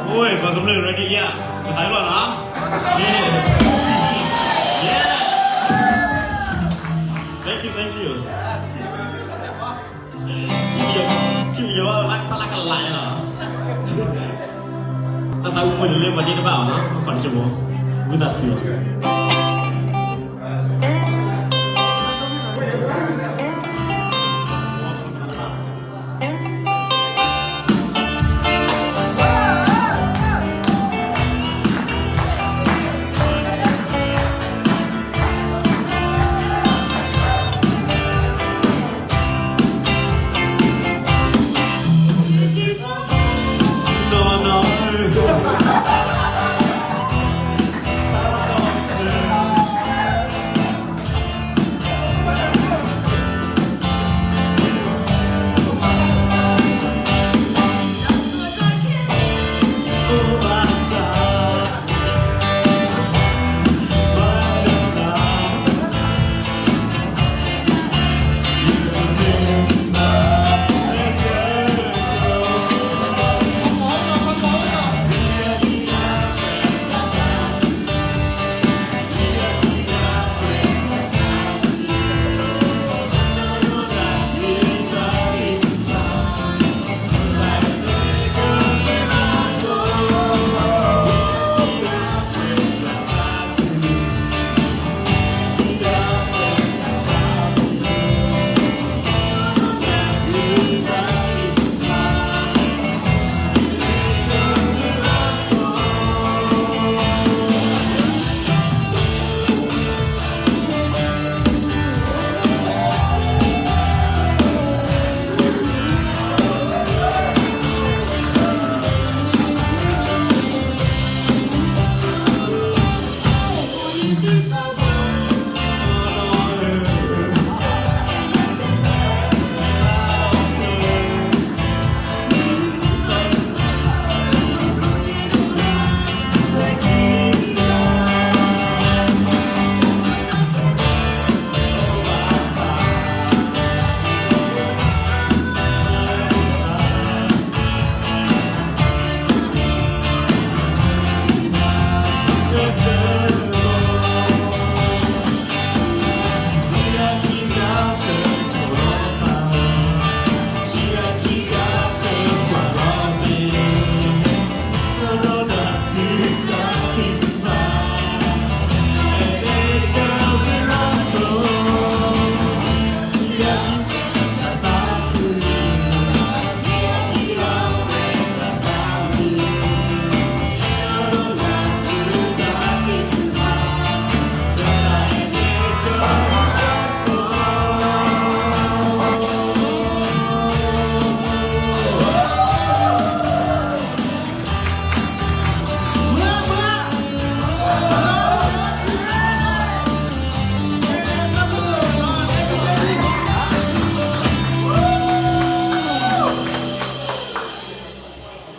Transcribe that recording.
အိၣ် ပှၤကမျၢၢ် ready လံဧါ, ပသးလီၤနီၤ. Yeah. Thank you, thank you. ထံၣ်ယီၤ လၢ်ဖးလၢ်ကလးနီၤ. တၢ်သးဝံၣ်မုၢ်တလၢပှၤဒ့တဘၣ်အီၤနီၤ, အခီၣ်တကၠိမီၤ, ဝံသးစူၤလီၤ.